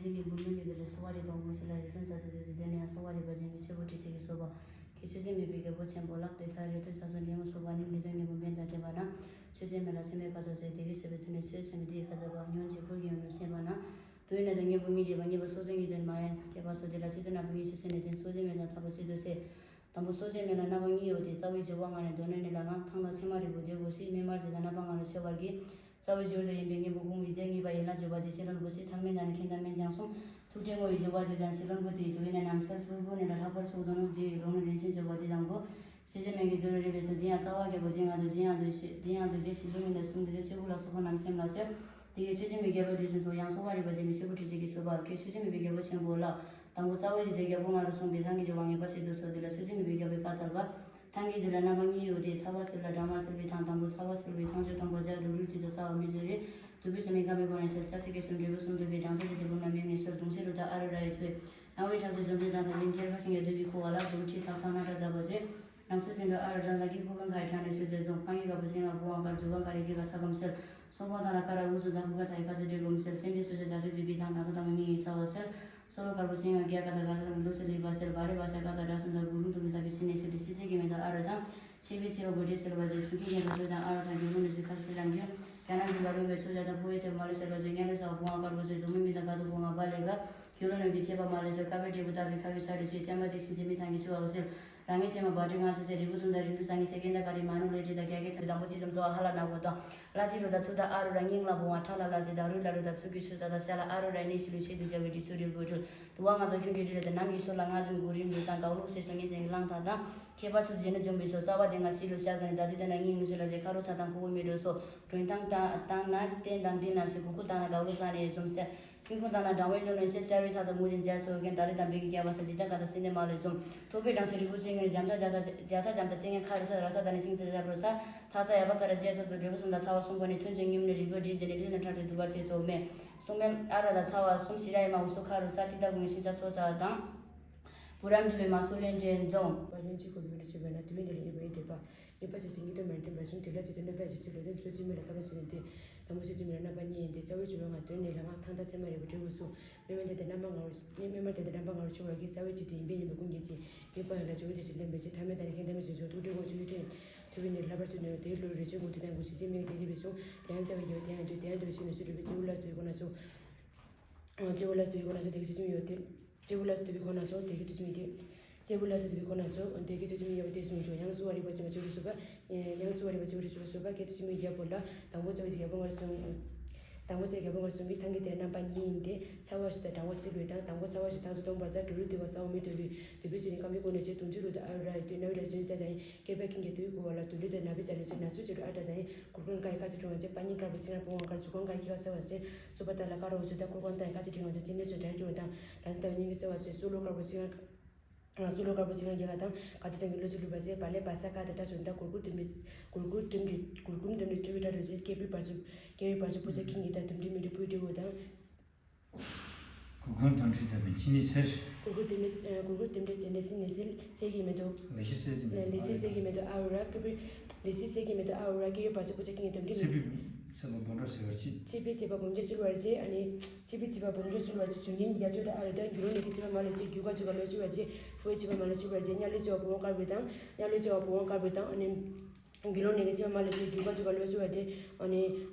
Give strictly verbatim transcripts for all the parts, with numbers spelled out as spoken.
ལྡན་གྱི་འབུམ་ལྡན་གྱི་མདུན་ལས་གསོལ་བ་རིག་པ་དགོངས་ཟེར་ལ། རིགས་གསུམ་རྩ་ལྟ་བདུད་རྩི་ལྡན་ནས་ཡང་། གསོལ་བ་རིག་པ་འཛིན་པའི་ཆེ་བུ་ཁྲི་ཆེན་གྱིས་གསོལ་བ། ཀྱེ་ཆོས་འཛིན་མེད་པའི་རྒྱལ་པོ་ཆེན་པོ་ལགས། དེ་ལྟར་རེ་ལྟོས་ཚར་སོང་། འབྲིང་བོ་སོགས་པ་ནི་ནུས་ལྡན་ངེས་པ་འབེན་དང་བྲལ་བ་ན། ཆོས་འཛིན་མེད་ལ་ཚད་མེད་བཀའ་སྩལ་ཚེ། དེ་སྐད་གསོལ་བའི་དུས་ནས་ཚོལ་ཚད་མེད་དེ་ཡི་བཀའ་སྩལ་པ། ཉོན་ཅིག་ཁུར་གྱིས་ཡོང་ནས་གསན་པ་ན། དུ་ཡི་ནང་དུ་ངེས་པོ་དངོས་འབྱེད་པ། ངེས་པ་སྲོག་འཛིན་གྱི་དོན་མ་ཡིན་ཏེ་པ་སོགས། དེ་ལ་ཚིག་དོན་དང་བུ་ངེས་ཤེས་ཚུལ་ནས་བསྟན། སྲོག་འཛིན་མེད་དང་ཐར་པ་སྲིད་དུ་གསལ། དང་པོ་སྲོག་འཛིན་མེད་ལ་རྣམ་པ་གཉིས་ཡོད་དེ། རྩ་བའི་སྦྱོར་བ་ལྔ་ནི་དོན་ནི་ལ་ངང་། ཐང་དང་ཚད་མ་རིལ་བུ་དེ་དགོས་སྲིད། སྨན་མར་དེ་དང་རྣམ་པ་ལྔ་རུ་ཕྱེ་བར་གྱིས། རྩ་བའི་སྦྱོར་དུ་ཡིན་པས་ངེས་པོ་ཀུན་ཡིད་བྱེད་ངེས་པ་ཡིན་ལ་འཇུག་པ་དེ། ཕྱི་རོལ་པོ་ཆེ་ཐང་མེད་ན་ནི་ཁེན་ཐང་མེད་ཀྱང་གསུངས། ཐུག་འཕྲད་ངོ་བོའི་སྦྱོར་བ་དེ་དང་། ཕྱི་རོལ་པོ་དེའི་དུ་ཡིན་ན་ནམ་སེལ། ཐུག་པོ་ནི་ལ་ལྷག་པར་ཚུགས་དོན་ནོ་དེའི་ལུང་ནི་རིན་ཆེན་སྦྱོར་བ་དེ་དང་གོ། སྲིད་ཞི་མེད་ཀྱི་དུ་རུ་རེ་བས་སོ། དེ་ཡང་རྩ་བ་རྒྱལ་པོ་དེ་ང་དུ་དེ་ཡང་དུ་ཞེས་དེ་ཡང་དུ་དེ་ཞིག་ལུང་ཡིན་དུ་གསུངས་ཏེ། ཆོས་སྐུ་ལ་སོགས་པ་རྣམས་སེམས་ལ་གསོལ། དེ་ཡི་ཆོས་འཛིན་མའི་རྒྱལ་པོ་དེ་བཞིན་སོ། ཡང་གསོལ་བ་རིག་པ་འཛིན་པའི་ཆེ་བུ་ཁྲི་ཆེན་གྱིས་གསོལ་བ། ཀྱེ་ཆོས་འཛིན་མེད་པའི་རྒྱལ་པོ་ཆེན་པོ་ལགས། དང་པོ་རྩ་བའི་གཞི་དེ་རྒྱལ་པོ་ལྔ་རུ་གསུངས་པའི་ཐང་གི་སྦྱོར་བ་ངེས་པ་ཞིག་ཏུ་གསོལ། དེ་ལ་ཆོས་འཛིན་མེད་པའི་རྒྱལ་པོའི་བཀའ་སྩལ་པ། ཐང་གི་དེ་ལ་རྣམ་པ་གཉིས་ཡོད་དེ། ཚ་བ་སེལ་ལ་གྲང་བ་སེལ་བའི་ཐང་། དང་པོ་ཚ་བ་སེལ་བའི་ཐང་ཆུ་འཐུངས་པ་བྱ། འབྲུ་རུལ་དེ་དང་སྲ་བ་མི་བྱེད་རེ། དུ་བའི་སེམས་ཀྱི་རྐང་པའི་སྒོ་ནས་སེལ། ཚ་སེལ་གྱི་སོ་འབྲས་བུ་གསུམ་ཐོབ་པའི་སྦྲང་རྩི་དེ་དེ་བུ་རྣམས་མིག་ནས་སེལ། དུང་ཕྱུར་རུ་དང་ཨ་རུ་ར་ཡི་ཐོད། སྣང་བའི་ཁྲག་རྩི་འཇམ་ཅན་གྲང་དང་ལྡན། སྐྱེར་པ་ཁེངས་ཀྱི་དུད་པའི་ཁུ་བ་ལ། དུང་ཁྲི་ཐག་ཐག་སྣ་ཁྲག་འཛག་པ་བྱེད། ནག་ཚོད་ཟིན་འགྲོ་ཨ་རུ་དང་། ལ་གི་ཁུ་གང་ག་ཡི་ཁྲག་ནི་སེལ་ཟེར་རྫོང་། ཕང་གི་ག་བུ་ཤིང་ང་བུ་ཝང་དཀར། ཇུ་གང་ག་རི་སྐྱེ་ག་ས་སྐམ་སེལ། སོག་པོ་དང་ལ་ཀ་ར་འུ་སུ་དང་ཁུ་ཁ་ཐ་ཡི་ཁ་ཚ་འདྲེ་སྒོམ་སེལ། ཚེ་འདི་སུ་ཞིག་བྱ་དུས་དུད་པའི་ཐང་། ནག་ཐོ་དང་མི་ངེས་ཡིན་ས་བ་སེལ། སོ་ལོ་དཀར་པོ་ཤིང་ང་རྒྱ་ག་ད་ག་ད་དང་ལུ་སེ་ལི་བ་སེལ། བ་རེ་བ་ས་ག་ད་དྲ་སུན་དང་གུ་རུང་དུ་ལུ་ཐ་བི་སི་ནི་སེལ། སི་སེ་གི་མེ་དང་ཨ་རུ་དང་། ཆེ་བའི་ཚེ་བ་བོ་ཏྲེ་སེལ་བ་ཟེར། སུ་ཁི་ཡན་དང་ཚོད་དང་ཨ་རུ་དང་གི་རུང་ནི་སི་ཁ་སི་ལང་གི། རྒྱ་ནག་གི་ག་རུ་གི་ཚོ་བྱ་དང་པོ་ཡེ་སེལ་མ་ལུ་སེལ་བ་ཟེར། ཉ་ལུ་ས་བ་བུ་ཝང་དཀར་པོ་ཟེར། དུ་མུ་མི་དང་ག་དུ་བུ་ང་བ་ལེ་ག། ཡུལ་ལུ་ནོར་གྱི་བྱེད་པ་མ་ལུས་ཟེར། ཀ་བའི་འབྲས་བུ་བཏབ་པའི་ཁ་གི་ཚ་རུ་ཅེས། སྤྱན་པ་ཏི་སིན་སེ་མི་ཐང་གི་ཆུ་བ་ཟེར། རང་ངེས་ཚད་མ་བ་ཏི་ང་སེ་ཟེར། རིལ་བུ་གསུམ་དང་རིལ་བུ་སངས་རྒྱས་སེ་གེན་ད་ག་རི་མ་ནུ་ལེ་ཏི་དང་རྒྱ་གེ་ཐ་དང་པོ་ཅི་ཙམ་ཚོ་བ་ཧ་ལ་ན་གོ་དང་། ལ་ཅི་རུ་དང་ཚུ་དང་ཨ་རུ་ར་སྙིང་ལ་བུང་བ་ཁྲ་ལ་ལ་ཅི་དང་རུ་ལ་རུ་དང་ཚུ་གི་ཆུ་ད་དང་སེ་ལ་ཨ་རུ་ར་ནི་ཤི་ལུ་ཆེ་དུ་བྱ་བའི་དྲི་ཆུ་རིལ་བུ་དྲུལ། དུ་བ་ང་ཚོ་ཁྱུང་གི་རི་ལ་དེ་ནམ་ཡི་སོ་ལ་ང་དུན་གུ་རིམ་རུ་དང་གའུ་ལུག་སེ་སོ་ངེ་ཟེར་ལང་ཐ་དང་། ཁྱད་པར་ཚུ་ཟེར་ན་འཇོམས་པའི་སོ། རྩ་བ་དེ་ང་སི་ལུ་ཤ་ཟ་ནི་ཛ་དུ་དེ་ན་སྙིང་ངུ་ཤི་ལ་ཟེར། ཁ་རུ་ས་དང་ཁུ་བུ་མི་འགྲོ་སོ། གྲོན་ཐང་བཏང་ན་བསྟན་དང་འདི་ན་སི་གུ་ཁུ་བཏང་ན་གའུ་ལུག་ས་ནི་འཇོམས་སེ། སིང་ཁུ་དང་ན་གྲང་བའི་ལུག་ནི་སེ་སེ་རི་ཐ་དང་མུ་ཅན་ཇ་ཚོ་གན་ད་རི་དང་བེ་གི་རྒྱ་བ་ས་ཇི་ད་ག་ད་སི་ནི་མ་ལུ་འཛོམས། ཐོབ་པའི་གྲང་སེ་རི་བུ་ཅན་གི་ནི་འཇམ་ཚ་ཇ་ཚ་ཇ་ཚ་འཇམ་ཚ་ཅན་གན་ཁ་རུ་ས་ར་ས་ད་ནི་སིང་ཚ་ཇ་རུ་ས། ཐ་ཚ་ཡ་བ་ས་ར་ཇ་ཚ་ཚོ་འབྲས་བུ་གསུམ་དང་ཚ་བ་གསུམ་པོ་ནི་ཐུན་ཅན་སྙོམས་ནི་རིལ་བུ་འདྲིས་ཅན་ནི་ལུས་ན་ཁྲག་ཏུ་དུ་བར་ཆེ་ཚོ་མེ། གསུམ་མེ་ཨ་ར་དང་ཚ་བ་གསུམ་ཞི་ར་ཡ་མ་འུ་སུ་ཁ་རུ་ས་ཏི་ད་གུང་ཤིང་ཚ་ཚོ་ཚ་དང་། བུ་རམ་དུ་ལུས་མ་སུ་ལེན་ཅན་འཛོམས། བ་ལོན་གཅིག་གོ་བུ་ནི་ཆེ་བས་ན་དུས་ནི་ལ་ཡིན་པ་ཡིན་འདྲེས་པ། ཉེས་པ་ཚོད་ཚོད་ཉིད་དུ་མ་འདྲེན་པར་གསུངས། དེ་ལ་ཚེ་དུ་རྣམ་པ་ཚོད་ཚོད་ལོ་དོན་ཚོད་ཚོད་མི་ལ་ལྟ་བ་ཚོད་ཡིན་ཏེ། དང་པོ་ཚོད་ཚོད་མི་ལ་རྣམ་པ་གཉིས་ཡིན་ཏེ། རྩ་བའི་སྦྱོར་བ་ང་དོན་ནི་ལ་ང་ཐང་ད་ཚད་མ་རེ་བ་འབྲས་བུ་གསུམ། སྨན་མར་དེ་དེ་རྣམ་པ་ལྔ་རུ། སྨན་མར་དེ་དེ་རྣམ་པ་ལྔ་རུ་ཆུ་བར་གྱི་རྩ་བའི་སྤྱི་དེ་ཡིན་པས་ཉེས་པ་ཀུན་གྱི་ཚེ། ཉེས་པ་ཡང་ལ་སྦྱོར་བ་དེ་བཞིན་ལྡན་པའི་ཚེ། ཐ་མལ་དང་ནི་ཁེན་ད་མི་ཚེ་ཚོ་ཐུག་འཕྲད་ངོ་ཆུ་ཡུལ་ཐོན། ཐུབ་པའི་ནི་ལྷ་པར་ཚུད་ནས་དེའི་ལོ་རེ་ཆོས་འགོ་དེ་དང་གོ་ཤེས་ཚེ་མིག་དེ་རིག་པའི་གསུང་། དེ་ཡང་རྩ་བའི་ཡོད་དེ་ཡང་འདུས་དེ་ཡང་འདུས་ཤིང་ནུས་སུ་གྲུབ་པའི་སྐྱེ་བོ་ལ་སོགས་ཡོད་ཁོ་ན་སོ། སྐྱེ་བོ་ལ་སོགས་དེ་བས་ཁོ་ན་སོ། དེ་གི་ཚེ་ཚུན་ཡོད་དེ། སྐྱེ་བོ་ལ་སོགས་དེ་བས་ཁོ་ན་སོ། དེ་གི་ཚེ་ཚུན་ཡོད་དེ། སྐྱེ་བོ་ལ་སོགས་དེ་བས་ཁོ་ན་སོ། དེ་གི་ཚེ་ཚུན་ཡོད་དེ་གསུངས་སོ། ཡང་གསོལ་བ་རིག་པ་ཅན་མ་ཆོས་རུ་སོགས་པ། ཡང་གསོལ་བ་རིག་པ་ཆོས་རུ་སོགས་པ། སྐད་ཅིག་ཆུ་མོའི་རྒྱལ་པོ་ལ། དང་པོ་རྩ་བའི་རྒྱལ་པོ་ངར་གསུངས། དང་པོ་རྩ་བའི་རྒྱལ་པོ་ངར་གསུངས་པའི་ཐང་གི་དེ་རྣམ་པ་གཉིས་ཡིན་ཏེ། ཚ་བ་ཞིག་དང་གྲང་བ་སེལ་བའི་དང་། དང་པོ་ཚ་བ་ཞིག་ཐང་ཚོ་སྟོང་པར་མཛད། འབྲུ་རུ་དེ་བ་ས་འོ་མི་དོ་བའི་དུད་པའི་ཚུལ་ནི་སྐམ་པའི་སྒོ་ནས་བྱེད། དུང་ཆུ་རུ་དང་ཨ་རུ་ར་ཡི་དུས་ན་བའི་ལ་སོན་ད་དང་། སྐྱེར་པ་ཁེངས་ཀྱི་དུས་ཁུ་བ་ལ་དུད་འགྲོ་དང་ན་བའི་ཚ་ལུ་ཚོད་ན་ཚོད་ཆེ་རུ་ཨ་ཏྲ་དང་། གུར་ཀུན་ཀའི་ཁ་ཚ་དྲི་ངང་ཚེ། པ་ཉིན་དཀར་པོ་སིང་ངར་པོ་ཝང་དཀར་ཚུ་ཀོང་དཀར་ཁྱི་ཁ་ས་བ་སེ། སོ་པ་ཏ་ལ་ཀ་རོ་འུ་ཚུ་ད་ཀུར་ཀོང་ཏ་ཁ་ཚ་དྲི་ངང་ཚེ། ཅི་ནི་ཚོ་དྲ་ཅོ་དང་། ར་ནི་ཏ་བ་ཉིན་གྱི་ཚ་བ་སེ། སོ་ལོ་དཀར་པོ་སིང་ངར། སོ་ལོ་དཀར་པོ་སིང་ངར་རྒྱ་ག་དང་། ག་ཚ་དང་གི་ལོ་ཚུ་ལུ་བ་སེ། བ་ལེ་བ་ས་ཀ་ད་ཏ་སོ་ད་གུར་ཀུར་དུམ་རི། གུར་ཀུར་དུམ་རི། གུར་ཀུམ་དུམ་རི་ཅུ་བི་ཏ་རུ་ཚེ། སྐྱེ་བི་བར་ཚུ། སྐྱེ་བི་བར་ཚུ་པོ་ཚ་ཁིང་གི་ད་དུམ་རི་མི་འདྲི་པུ་འདྲི་འོ་དང་། གུར་ཀུན་དོན་འཁྲུལ་བཏབ་པའི་ཕྱི་ནི་སེར། གུར་གུར་དེ་འདྲའི་གུར་གུར་དེ་འདྲའི་ཟེར་ནས་སྲིད་ནས་སྲིད་སྲེག་གི་མེ་ཏོག་ལས་ཤི་སེར་གྱི་མེ་ཏོག་ལས་ཤི་སེར་གྱི་མེ་ཏོག་ཨ་རུ་ར་ཀི་པི། ལས་ཤི་སེར་གྱི་མེ་ཏོག་ཨ་རུ་ར་ཀི་རི་བ་སུ་པུ་ཅ་ཀི་ངེ་དོན་གྱི་ཚེ་བི་ཚེ་བ་བོང་ཁྲ་སེ་བར་ཅི། ཚེ་བི་ཚེ་བ་བོང་ཁྲ་སེ་བར་ཅི། ཨ་ནི་ཚེ་བི་ཚེ་བ་བོང་ཁྲ་སེ་བར་ཅི། བྱུང་ཉིན་རྒྱ་ཆོས་དང་ཨ་རུ་དང་རྒྱུ་རོ་ནི་ཀི་ཚེ་བ་མ་ལོ་སེ་རྒྱུ་ག་ཆུ་ག་ལོ་སེ་བར་ཅི། ཧུའེ་ཚེ་བ་མ་ལོ་སེ་བར་ཅི། ཉ་ལི་ཚེ་བ་བོང་དཀར་བུ་དང་། ཉ་ལི་ཚེ་བ་བོང་དཀར་བུ་དང་། ཨ་ནི། དགེ་སློང་ནས་ཀྱི་ཚེ་མ་ལ་ཚེ་རྒྱུ་སྐར་ཆུ་ག་ལོ་སུ་བ་དེ། ཨ་ནི།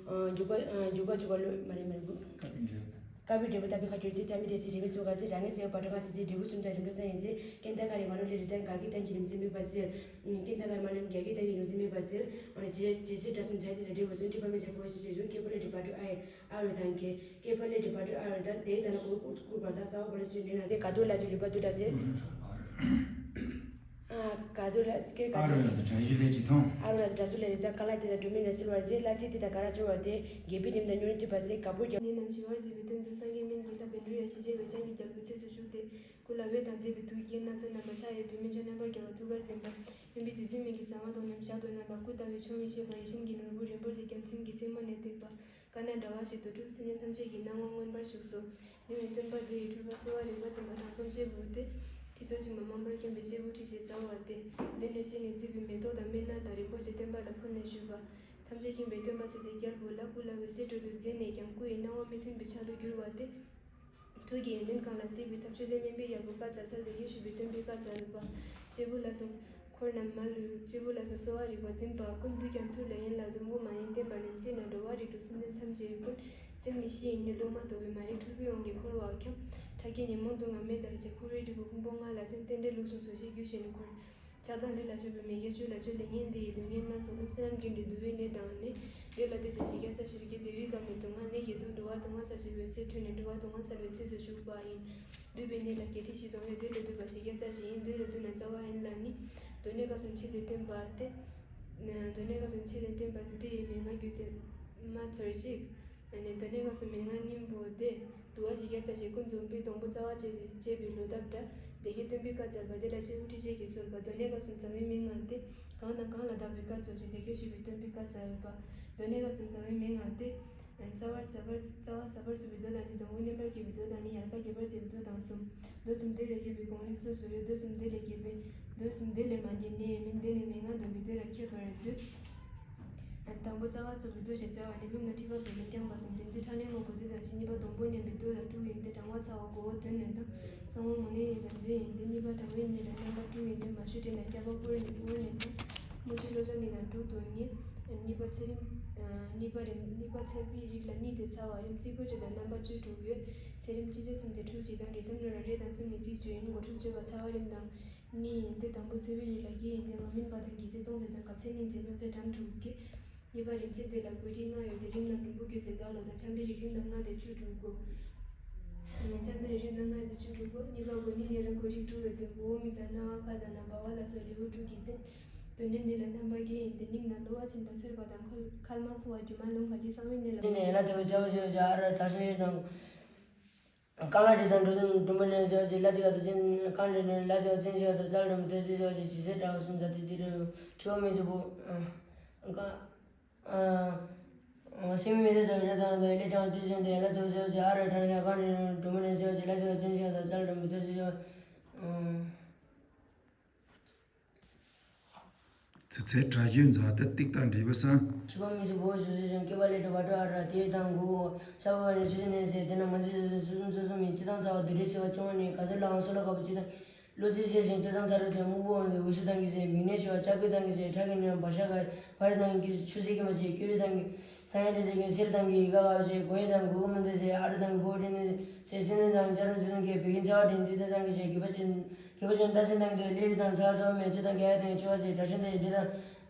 རྒྱུ་སྐར་རྒྱུ་སྐར་ཆུ་ག་ལོ་མ་རེད་མ་རེད། ཀ་པི་འབྲས་བུ་དང་། ཀ་པི་འབྲས་བུ་དང་པི་ཁ་གྱུར་ཚེ་ཚ་མི་དེ་ཚེ་རེ་མི་སུ་ག་ཚེ་རང་ངེས་ཚེ་བ་འགྲོ་ག་ཚེ་ཚེ་འབྲས་བུ་གསུམ་དང་རིམ་གྲོ་ས་ཡིན་ཚེ། ཀན་ད་ག་རེ་མ་ལོ་ལེ་རེ་དང་ག་གི་དང་གི་རིམ་ཚེ་མི་པ་ཚེ། ཀན་ད་ག་རེ་མ་ལོ་རྒྱ་གི་དང་གི་རིམ་ཚེ་མི་པ་ཚེ། ཨ་ནི་ཇེ་ཇེ་ཚེ་དྲ་སུན་ཇ་དེ་ལ་འབྲས་བུ་གསུམ་ཁྱད་པར་ལས་འབྲས་བ་དྲུག་ཨ་ཡེ། ཨ་རུ་དང་གི། ཁྱད་པར་ལས་འབྲས་བ་དྲུག་ཨ་རུ་དང་དེའི་དང་ལ་གུར་གུར་གུར་བ་དང་ས་འོག་པ་ལ་ཚུལ་འདི་ན་ཚེ་ག་དུ་ལ་ཚུལ་ལུས་པ་དུ་དྲ་ཚེ། ཨ་ག་དུ་ལ་ཚེ་ག་ཨ་རུ་ལ་དུ་དྲ་ཡུལ་ལས་ཀྱི་མཐོང་། ཨ་རུ་ལ་དུ་དྲ་ཚུལ་ལས་ཀྱི་མཐོང་། ཀ་ལ་དེ་ལ་གྲུབ་མིན་ལ་ཚུལ་བར་ཚེ་ལ་ཚེ་དེ་དང་ག་ར་ཚུལ་བར་ཏེ་རྒྱལ་པོའི་རིམ་དང་ཉོན་ཏི་པ་ཚེ་ག་པོ་རྒྱ། ནི་རྣམས་ཞི་བར་མཛད་པའི་དོན་དུ་སངས་རྒྱས་སྨན་གྱི་ལྷ་བཻ་ཌཱུརྱ་ཞེས་བྱ་བའི་ལྕམ་གྱི་རྒྱལ་པོའི་སྲས་སུ་བཞུགས་ཏེ། སྐུ་ལ་འོད་དང་མཛེས་པའི་ཐུགས་ཀྱི་སྣང་ཚུལ་རྣམ་པར་ཕྱག་གཡས་པའི་མི་མཆོག་རྣམ་པར་རྒྱལ་བ་ཐུགས་ཀར་འཛིན་པ། སྨན་པའི་བདུད་རྩི་སྨན་གྱི་ཟ་མ་ཏོག་རྣམས་ཞལ་དུ་བསྣམས་པ། སྐུ་ལྟ་བུའི་ཕྱོགས་ནས་བཤད་པ། ཡིད་བཞིན་གྱི་ནོར་བུ་རིན་པོ་ཆེ་རྒྱ་མཚན་གྱི་རྩེ་མོ་ནས་བཏེགས་པ། དཀར་ནག་འདྲ་བ་ཞིག་ཏུ་གྲུབ། སེམས་ཅན་ཐམས་ཅད་ཀྱི་སྣང་བ་མངོན་པར་བཞུགས་སོ། འདི་ནི་སྟོན་པ་འདི་ཡི་སྤྲུལ་པ་གསོལ་བ་རིག་པ་འཛིན་པ་དྲང་སྲོང་ཆེན་པོ་སྟེ། ཁྱེད་ཚོ་ཅི་མ་མང་པོར་མཁྱེན་པའི་སྐྱེས་བུ་ཁྲི་ཞེས་བྱ་བ་སྟེ། འདི་ནི་ཤིང་ནས་བརྩིགས་པའི་མེ་ཏོག་དང་སྨན་སྣ་དང་རིན་པོ་ཆེ་བསྟན་པ་ལ་ཕུལ་ནས་ཞུས་པ། ཐམས་ཅད་མཁྱེན་པའི་སྟོན་པ་ཆོས་ཀྱི་རྒྱལ་པོ་ལ་སྐུ་ལ་འོད་ཟེར་སྤྲོ་བསྡུ་མཛད་ནས་ཀྱང་སྐུ་ཡི་སྣང་བ་མི་མཐུན་པའི་ཆ་ལུ་བསྒྱུར་བ་སྟེ། ཐུགས་ཀྱི་ཡོན་ཏན་གང་ལ་གཟིགས་པའི་ཐབས། ཆོས་མཛད་སྨན་པའི་ཡ་གུར་དཀར་ཚ་ཚ། ལེགས་བཤད་ཞུས་པའི་སྟོན་པའི་དཀར་ཚ་རུ་པ། གཅེར་བུ་ལ་སོགས་འཁོར་རྣམས་མ་ལུས། གཅེར་བུ་ལ་སོགས་གསོ་བ་རིག་པ་འཛིན་པ་ཀུན། འདུས་ཀྱང་མཐུ་ལ་ཡིན་ལ་འདུ་འགོ་མ་ཡིན། བསྟན་པ་ནི་རྩིས་ན་འགྲོ་བ་རིགས་དྲུག་སེམས་ཅན་ཐམས་ཅད་ཀུན། སེམས་ནི་གཞི་ཡིན་ནི་རླུང་མ་དོག་པའི་མ་རིག་འཁྲུལ་པའི་དབང་གིས་འཁོར་བར་འཁྱམས། ཕྲ་རྒྱས་ཉོན་མོངས་དུག་ལྔ་མེ་ལྟར་བརྗེ། ཁོ་བོའི་སྒྲིབ་པ་ཕུང་པོ་ལྔ་ལ་བརྟེན། རྟེན་འབྲེལ་ལུགས་བྱུང་སོ་ཞེས་རྒྱུད་བཤད་ནས་འཁོར། ཆགས་སྡང་ལས་ལ་ཕྱོགས་པའི་མི་དགེ་བཅུ་ལ་སྤྱོད། ལས་ངན་འདི་ཡི་ལུས་ངན་སྣ་ཚོགས་རླུང་། བསོད་ནམས་རྒྱུ་འབྲས་འདུ་བའི་གནས་དང་ནི། འདོད་ལ་འདོད་ཚད་བཞི་བརྒྱ་རྩ་བཞིར་སྐྱེ། བདེ་བའི་དགའ་མི་སྡུག་བསྔལ་ནད་ཀྱི་སྡུག་འགྲོ་བ་སྡུག་བསྔལ་ཚར་བཅད་པའི་ཚེ། ཁྲོས་ནས་འགྲོ་བ་སྡུག་བསྔལ་ཚར་བའི་ཚེ་སུ་ཞུགས་པ་ཡིན། འདུས་པའི་གནས་ལ་བརྒྱད་ཁྲི་བཞི་སྟོང་ཡོད། དེ་ལས་འདུས་པ་བཞི་བརྒྱ་རྩ་བཞི་ཡིན། འདོད་ལ་འདུས་ན་རྩ་བ་ཡིན་ལ་ནི། སྡུག་བསྔལ་སྐབས་སུ་མཆེད་དེ་བསྟན་པ་སྟེ། སྡུག་བསྔལ་སྐབས་སུ་མཆེད་དེ་བསྟན་པ་སྟེ། དེ་ཡི་མན་ངག་རྒྱུད་དེ་མ་ཚར་གཅིག་ནས་སྡུག་བསྔལ་སྐབས་སུ་མན་ངག་སྙིང་པོ་སྟེ། འདུལ་བ་བཞི་བརྒྱ་རྩ་བཞི་ཀུན་འཛོམས་པའི། སྡོང་པོ་རྩ་བ་བཅད་དེ་བཅད་པའི་ལོ་འདབ་འདྲ། བདེ་གཤེགས་སྟོན་པའི་བཀའ་སྩལ་པ། དེ་ལ་སྤྱི་བོ་ཁྲི་བྱིན་གྱིས་གསོལ་བ། སྡུག་བསྔལ་སྐབས་སུ་མཛའ་བོའི་མན་ངག་སྟེ། གང་དང་གང་ལ་བདག་པོའི་བཀའ་སྩོལ་ཅིང་། བདེ་སྐྱོང་ཞུས་པའི་སྟོན་པའི་བཀའ་སྩལ་པ། སྡུག་བསྔལ་སྐབས་སུ་མཛའ་བོའི་མན་ངག་སྟེ། རྩ་བར་ཟ་བར་རྩ་བ་ཟ་བར་བཟོད་པའི་མདོ་དང་བཅས། སྡོང་པོ་མནན་པར་བགྱིད་པའི་མདོ་དང་ནི། ཡལ་ག་རྒྱས་པར་བྱེད་པའི་མདོ་དང་གསུམ། མདོ་གསུམ་དེ་ལས་གྱེས་པའི་དགོངས་ལན་སོ་སོ་ཡོད། མདོ་གསུམ་དེ་ལས་གྱེས་པའི། མདོ་གསུམ་དེ་ལས་མ་གྱེས་ནས་མིན། དེ་ནི་མན་ངག་མདོ་གི་དེ་ལ་མཁས་པར་མཛོད། དང་པོ་རྩ་བ་རྩོལ་བའི་མདོ་ཞེས་བྱ་བ་ནི། རླུང་དང་མཁྲིས་པ་བད་ཀན་རྐྱང་པ་གསུམ་སྟེ། འདི་ཕྲ་ནད་སྔོན་འགོག་དེ་དང་བཞི། གཉིས་པ་སྡོང་པོ་མནན་པའི་མདོ་ལ་དྲུག་ཡིན་ཏེ། གྲང་བ་ཚ་བ་མགོ་བོ་དོན་སྣོད་དང་། གཙང་བ་མུ་ནེ་ནད་དང་བདུན་ཡིན་ཏེ། གཉིས་པ་གྲང་བའི་ནད་ལ་རྣམ་པ་དྲུག་ཡིན་ཏེ། མ་ཞུ་དྲན་ནད་ཀྱང་། སྐྱ་པ་ཕོར་ནད་ཕོར་ནད་དང་། རྨོ་ཆུ་གློ་བྱང་ནད་དང་དྲུག་ཏུ་ངེས། གཉིས་པ་ཚད་རིམས། གཉིས་པ་རིམས། གཉིས་པ་ཚད་པའི་རིགས་ལ་གཉིས་ཏེ། ཚ་བ་རིམས། རྩིས་འཁོར་བཅུ་དང་རྣམ་པ་བཅུ་དྲུག་ཡོད། ཚད་རིམས་སྤྱི་ཚོད་གསུམ་སྟེ། འཁྲུག་གཅིག་དང་རེ་ཟུང་ལ་རེ་དང་གསུམ་ནས་རྩིས་བཅུ་ཡིན། མགོ་འཁྲུག་བཅོས་པ་ཚ་བ་རིམས་དང་གཉིས་ཡིན་ཏེ། དང་པོ་ཚད་པའི་རིགས་ལ་བརྒྱད་ཡིན་ཏེ། མ་སྨིན་པ་དང་གི་ཚད་སྟོང་ཚད་དང་གབ་ཚད་སྙིང་ཚད་རླུང་ཚད་གྲངས་དྲུག་གི། གཉིས་པ་རིམས་ཚད་དེ་ལ་བགོ་རིགས་ལྔ་ཡོད་དེ། རིམས་ནང་ལུས་པོ་རྒྱུ་ཟེར་འགའ་ལོ་དང་། ཆམ་པའི་རིགས་རིམས་ནང་ལྔ་སྟེ་བཅུ་དྲུག་གོ། ཆམ་པའི་རིགས་རིམས་ནང་ལྔ་སྟེ་བཅུ་དྲུག་གོ། གཉིས་པ་མགོ་ནད་ནད་ལ་བགོ་རིགས་དྲུག་ཡོད་དེ། མགོ་བོ་མིག་དང་རྣ་བ་ཁ་དང་ནང་སྦ་བ་ལ་སོགས་ལེའུ་དྲུག་གིས་བསྟན། གདོན་འདྲེ་ནད་ལ་རྣམ་པ་བརྒྱད་ཡིན་ཏེ། སྙིང་དང་གློ་བ་འབྱིན་པ་ཚོར་བ་དང་། མཁལ་མཁལ་མ་ཕོ་བ་རྒྱུ་མ་རླུང་ཁ་གྱི་གསང་བའི་ནད་ལ། ནད་ལ་དེ་བ་བྱ་བ་བྱ་བ་བྱ་ཨ་ར་དྲག་ཤོས་དང་། རྐང་ལག་འདྲེ་དང་འགྲོ་དོན་འགྲོ་མི་འདྲེན་ཟེར་བ་ཅིག་གླ་རྩི་ཁ་དང་ཅན་རྐང་འདྲེ་འདྲེན། གླ་རྩི་ཁ་ཅན་ཞིག་ཁ་དང་རྩ་ལ་འགྲོ་མི་དོན་ཟེར་བ་ཅིག་ཇི་སྲིད་དྲག་གསུམ་ཟ་དེ་དེ་རུ་མཁྲིས་པ་མི་ཚོ་པོ། སེམས་མི་དེ་དང་རེ་དང་དང་ལས་དྲང་དུས་ཟིན་ཏེ་ལ་ཚོ་ཟེར་བ་ཅིག་ཨ་ར་དྲང་རེ་རྐང་འདྲེ་འགྲོ་མི་འདྲེན་ཟེར་བ་ཅིག་གླ་རྩི་ཁ་ཅན་ཞིག་ཁ་དང་རྩ་ལ་འགྲོ་མི་དོན་ཟེར་བ་ཅིག་ཚེ་ཚད་དྲག་ཤོས་འཛག་སྟེ་ཏིག་ཏག་འདྲེས་པ་སང་། མཁྲིས་པ་མི་ཚོ་པོ་ཞུ་ཞུ་ཞིང་སྐེད་པ་ལས་གྲོད་པ་བྲོ་ཨ་ར་དེ་དང་གོ། ཤ་བ་ནི་ཆུ་ཆུ་ནས་ཟེར་དེ་ན་མ་ཚེ་སོ་སོ་སོ་སོ་མི་སྤྱི་དང་ཚ་བ་དུད་འགྲོའི་སེལ་བ་སྐྱོང་བ་ནི་ག་དུས་ལའང་སོ་ལ་དཀར་པོ་སྤྱི་དང་། བློ་རྩེ་ཟེར་ཞིང་ལྟོས་དང་ཚ་རུ་དེ་སྨུག་པོ་འོང་དུ་འུ་ཤུ་དང་གི་ཟེར། མིག་ནད་ཤི་བ་ལྕགས་སྐུད་དང་གི་ཟེར། ཁྲག་གི་ནད་བ་ཤ་ག་བ་རི་དང་གི་ཆུ་སེར་གི་མ་བྱེད་སྐྱུ་རུ་དང་གི་ས་ཡ་འདྲེ་ཟེར་གི་སེར་དང་གི་ཡི་ག་ག་བ་བྱེད། གོ་ཡི་དང་གུ་གུ་མི་འདི་ཟེར། ཨ་རུ་དང་གི་བོ་དྲིན་ནི་ཟེར། སེ་ནི་དང་ཅ་རུ་ཅི་དང་གི་བེ་གིན་ཚ་བ་དྲིན་འདི་དེ་དང་གི་ཟེར། གི་བ་ཅན། གི་བ་ཅན་ཏ་སེ་དང་གི་ལི་རི་དང་ཚ་སོ་མེ་ཆུ་དང་གི་ཡ་དང་ཆུ་བ་ཟེར། དྲ་ཤིན་དང་འདྲེ་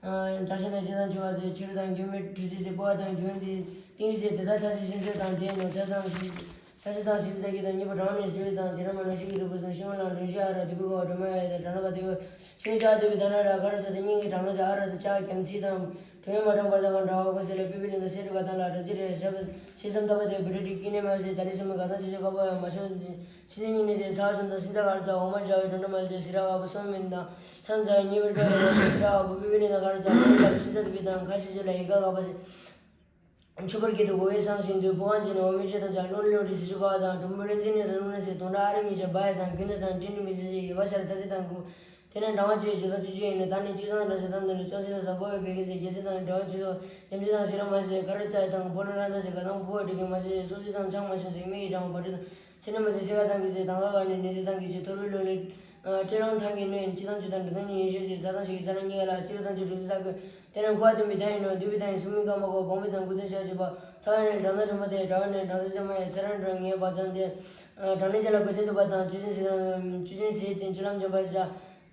དང་། དྲ་ཤིན་དང་འདྲེ་དང་ཆུ་བ་ཟེར། ཆུ་རུ་དང་རྒྱུ་མེ་གྲུ་ཟེར་ཟེར། པོ་བ་དང་རྒྱུ་འདི་ཏིང་རི་ཟེར། དེ་དག་ཚ་སེ་ཤིན་ཟེར་དང་དེ་ནོ་ཚ་དང་ཤིན། ཚ་སེ་དང་ཤིན་ཟེར་གི་དང་གཉིས་པ་གྲང་ནས་སྦྱོར་དང་ཚེ་ར་མ་ནོ་ཤི་གི་རུ་བུ་སོང་ཤི་མ་ལང་དྲོན་ཤི་ཨ་ར་དུ་བི་གོ་བ་དྲོ་མ་ཡ་དང་གྲང་ནོ་ག་དུ་བི་ཤི་ཅ་དུ་བི་ད་ན་ར་ག་ར་ཚ་དེ་སྙིང་གི་གྲང་ནོ་ཟེར། ཨ་ར་དུ་ཅ་གམ་ཚི་དང་དྲོན་མ་གྲང་བར་དང་གང་འདྲ་བ་གོ་ཟེར་ལ་པི་པི་ལི་ན་སེ་རུ་ག་དང་ལ་དྲོན་ཚི་རེ་ཞབས་ཤི་སམ་ཐ་བ་དེ་བུ་ཏྲ་ཏི་ཀི་ནེ་མ་ཟེར། ད་ལི་སུ་མི་ག་དང་ཅི་ཅི་ཀ་པ་ཡ་མ་ཤོ་ཤི་ཟེར་ཉིན་ནི་ཟེར། ཚ་སུམ་དང་སིན་ཚ་ག་ར་ཚ་འོ་མ་རྒྱ་བའི་དྲོན་དྲོ་མ་ཟེར། སི་ར་བ་བུ་སོང་མིན་དང་ཚ་ཚ་ཉི་བར་ག་ཡ་མ་ཟེར། སི་ར་བ་བུ་པི་པི་ལི་ན་ག་ར་ཚ་འོ་མ་རྒྱ་བའི་ཤི་ཚ་དུ་བི་དང་ཁ་ཤི་ཅི་ལ་ཡི་ག་ག་པ་ཟེར། ཆུ་བར་གྱི་དུ་གོ་བའི་སང་ཞིང་དུ་པོ་ཨན་ཅི་ནི་འོ་མི་ཁྲེ་དང་ཅང་ལོ་ནི་ལོ་ཏི་སི་ཆུ་ཀ་དང་གྲུམ་བུ་རེན་ཙི་ནི་དང་ལུང་ནི་སི་དོང་ད་ཨ་རི་ཉི་ཆ་བ་ཡ་དང་གུན་ནི་དང་ཏྲིན་ནི་མི་སི་སི་ཡི་བ་ཤར་ཏ་སི་དང་གུ། དེ་ནས་འབྲང་བ་ཅེས་བརྗོད་དང་ཅུ་ཅུ་ཡིན་ནི་ད་ནི་སྤྱིར་དང་འདྲ་ཞིག་དང་དོན་ནི་ཅང་སི་དང་དང་པོ་བའི་བེ་གི་སི་རྒྱལ་སྲིད་དང་འབྲེལ་བ་ཆུ་ཡོ་ཉམས་ཅི་དང་སི་ར་མ་སི་ཁ་རི་ཙ་ཡི་དང་པོ་ལོ་ར་ད་སི་ག་དང་པོ་བ་འགྲིག་གི་མ་སི་སོ་སི་དང་ཆང་མ་ཤིང་སི་མི་ཡི་འབྲང་བ་བ་ཏྲི་དང་སི་ནི་མ་སི་སི་ག་དང་གི་སི་དང་ག་ག་ནི་ནི་དི་དང་གི་ཅི་ཐོར་བུ་ལོ་ལི། སྤྲེལ་རང་ཐང་གི་སྣོད་ཅི་དང་ཅུ་དང་འདྲི་དང་ཉི་ཡི་ཤོད་ཅི་ཚ་དང་ཞིག་གི་ཚ་རང་ཉི་ག་ལ་ཅི་ར་དང་ཅུ་གྲུ་སི་ས་གི། དེ་ནས་མགོ་བ་དུ་མི་ད་ཡིན་ནོ་དུ་བི་ད་ཡིན་སུ་མི་ཀ་མ་གོ་བོང་བི་དང་ཀུ་དུ་ཤ་ཅི་པ་ཚ་བ་ནས་འབྲང་ད་འབྲུ་མ་དེ་དྲ་བ་ནས་འབྲང་ས་ཅི་མ་ཡི་ཚ་རང་འབྲང་ངའི་བ་ཚང་དེ། འབྲང་ནས་ཅི་ལ་གོ་དེ་འདུག་པ་དང་ཅུ་ཅན་སི་དང་ཅུ་ཅན་སི་དེ་ཅི་ལམ་ཅན་པ་ཅ།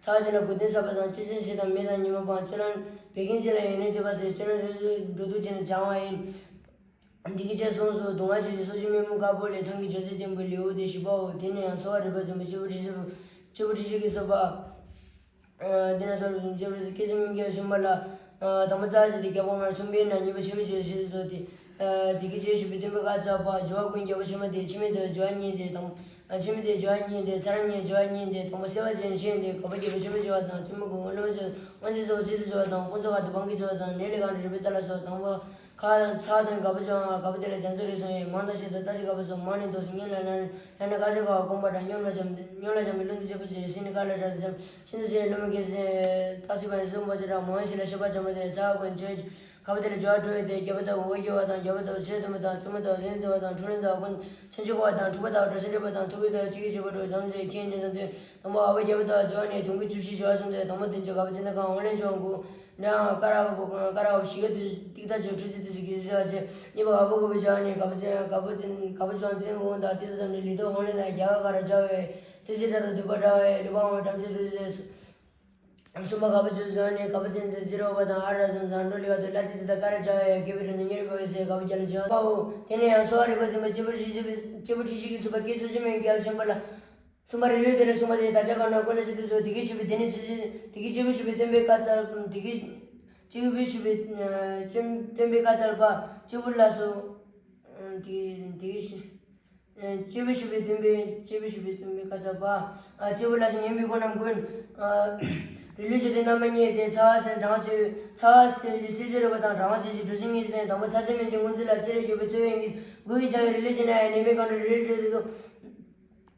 ཚ་བ་ཅི་ལ་གོ་དེ་ས་པ་དང་ཅུ་ཅན་སི་དང་མེ་དང་ཉི་མ་པང་ཅི་ལམ་བེ་གིན་ཅི་ལ་ཡིན་ནས་ཅི་པ་སེ་ཅི་ལམ་འགྲོ་དུ་ཅན་བྱང་བ་ཡིན། འདི་གི་ཅེས་གསུངས་སོ། སྡུག་བསྔལ་ཞི་བའི་སོ་སྐྱེ་མེ་མུར་དཀར་པོ་ལས་ཐང་གི་སྦྱོར་ཚེ་བསྟན་པའི་ལེའུ་སྟེ་བཞི་པའོ། དེ་ནས་ཡང་གསོ་བ་རིག་པ་འཛིན་པའི་སྤྱི་བོ་འཁྲུལ་ཞིག་སྤྱི་བོ་འཁྲུལ་ཞིག་གི་གསོ་བ། དེ་ནས་གསོ་བ་རིག་པ་འཛིན་པའི་སྐད་ཅིག་མིག་གི་ཤུན་པ་ལ། དང་པོ་རྩ་ཞིག་སྟེ་རྒྱལ་པོ་མར་གསུམ་པའི་ནང་གཉིས་པ་ཕྱི་མ་སྦྱོར་ཞིག་སོ་སྟེ། འདི་གི་ཅེས་ཞུས་པའི་སྟོན་པའི་བཀའ་སྩལ་པ། སྦྱོར་བ་ཀུན་རྒྱལ་པོ་ཕྱི་མ་སྟེ་ཕྱི་མ་སྟེ་སྦྱོར་བ་གཉིས་ཏེ་དང་། ཕྱི་མ་སྟེ་སྦྱོར་བ་གཉིས་ཏེ་ཚ་ར་གཉིས་སྦྱོར་བ་གཉིས་ཏེ་དང་པོ་སེལ་བ་ཅན་ཤེས་ཏེ་ག་པ་རྒྱལ་པོ་ཕྱི་མ་སྦྱོར་བ་དང་བཙུན་མོ་གོ་བོ་ལོ་མ་ཅན་དབང་ཅན་སོགས་ཚིག་ཏུ་སྦྱོར་བ་དང་དཔུང་ཚོགས་ཁ་ཏུ་བང་གི་སྦྱོར་བ་དང་ནད་ལས་གང་རིག་པའི་རྟ་ལ་སོགས་དང་པོ། ཁ་ཚ་དང་དགའ་པོ་བྱུང་། དགའ་པོ་དེ་ལ་རྒྱ་མཚོ་རེ་སོང་ཡིན། མང་དང་ཤིན་ཏུ་ལྟ་ཞིག་དགའ་པོ་སོང་། མང་ནི་འདུག་སེ་སྙན་ལ་ལ་ཡང་ན་དགའ་ཞིག་ག་བ་སྐོམ་པ་དང་སྙོམས་ལ་འཇམ། སྙོམས་ལ་འཇམ་པའི་བློ་འདི་ཆེ་པོ་ཞིག་ཤིན་ནི་ཀ་ལ་གྲགས་འཇམ་ཤིན་ཏུ་ཟེར་བློ་མི་སྐྱེ་སེ་རྟག་སྲིད་པ་ཡིན་གསུངས་པ་ཅི་ར་མང་ཞིག་ལ་ཤེས་པ་འཇམ་པོ་དེ་ས་ཀུན་བྱོས། དགའ་པོ་དེ་ལ་འཇོག་འགྲོ་ཡི་དེ་རྒྱལ་པོ་དང་འོ་རྒྱལ་བ་དང་རྒྱལ་པོ་དང་ཆོས་སྟོན་པ་དང་བཙུན་མོ་དང་ལྷན་ཏེ་བ་དང་འཁྲུག་ལོང་དང་ཀུན་ཆེན་ཆེ་གོ་བ་དང་འཁྲུག་པ་དང་བྲ་ཤིང་འཁྲུག་པ་དང་ཐུགས་ཀྱི་དང་གཅིག་གི་བྱེད་པ་འགྲོ་འཇམ་ཞེས་ཁྱེད་ཉིད་དང་དུས། དང་པོ་ཨ་བ་རྒྱལ་པོ་དང་འཇོག་ནས་དུང་གི་བཅུ་བཞི་བྱེ་བ་གསུམ་སྟེ། དང་པོ་དེ་ཚོ་དགའ་པོ་ཅན་དང་གང་འོང་ལེན་ཅོང་གུ། འདྲ་ཀ་ར་བ་ཀ་ར་བ་ཞི་ག་དུས་ཏིག་ཏ་ཅོ་ཁྲུ་ཚི་དུས་སི་གི་ཟི་བ་ཅན། གཉིས་པ་ཨ་བ་ག་བུ་འཇོག་ནས་དགའ་པོ་ཅན་དགའ་པོ་ཅན་དགའ་པོ་ཅོང་ཙན་འོང་དང་ཏིག་ཏ་དམ་ནི་ལི་ཏོ་ཧོང་ལེན་དང་རྒྱ་ག་ག་ར་འཇོག་བས་དུས་སི་ཏ་དང་དུས་པ་འདྲ་བས་ལུ་པ་འོང་གྲམ་ཚེ་རུ་ཟེར། གསུམ་པ་དགའ་པོ་ཅོ་འཇོག་ནས་དགའ་པོ་ཅན་དེ་ཟི་རོ་བ་དང་ཨ་ར་ཟང་ཟང་འགྲོ་ལི་བ་དུ་ལ་ཚི་དི་ད་ཀ་ར་འཇོག་བས་རྒྱལ་པོའི་རི་ནི་ཉེར་བ་བས་ཟེར་དགའ་པོ་རྒྱ་ལ་འཇོག་པའོ། དེ་ནས་ཡང་སོ་བ་རི་པ་ཟིན་པ་ཅེ་པོ་ཧྲི་ཞི་པའི་ཅེ་པོ་ཁྲི་ཞིག་གི་སུ་པ་སྐད་སུ་ཅི་མེད་རྒྱལ་ཆེན་པོ་ལ། གསུམ་པ་རི་ལུས་དེ་ལ་གསུམ་པ་དེ་ད་ཆ་ག་ན་ཀུན་ལ་ཞིག་དུ་བཟོ་དེ་གི་ཞུ་བའི་དེ་ནི་ཚུལ་ཚུལ་དེ་གི་ཅེ་པོ་ཞུ་བའི་སྟོན་པའི་བཀའ་སྩལ་དེ་གི་ཅེ་པོ་ཞུ་བའི་སྟོན་པའི་བཀའ་སྩལ་པ་ཅེ་པོ་ལ་སོ། དེ་དེ་གི་ཞུ། སྤྱི་བོ་ཞུ་བའི་སྟོན་པའི་སྤྱི་བོ་ཞུ་བའི་སྟོན་པའི་བཀའ་སྩལ་པ། སྤྱི་བོ་ལ་སོགས་ཉན་པའི་སྒོ་རྣམས་ཀུན། རི་ལུས་ཀྱི་སྟེང་ན་མ་རྙེད་དེ་ཚ་བ་སེལ་གྲང་བ་སེལ་ཚ་བ་སེལ་གྱི་སྲིད་ཞི་རུ་བ་དང་གྲང་བ་སེལ་གྱི་གྲུ་བཞི་ངེས་ཀྱི་སྟེང་དང་པོ་ཚ་སེལ་མིན་གྱི་སྔོན་ཚུལ་ལ་ཕྱི་རོལ་གྱུར་པའི་ཚོས་ཡིན་གྱི་སྒོ་ཡི་ཚ་བའི་རི་ལུས་ཀྱི་ན་ཡང་ནད་མེད་གང་འདྲ་རི་ལུས་འདྲ་དུ།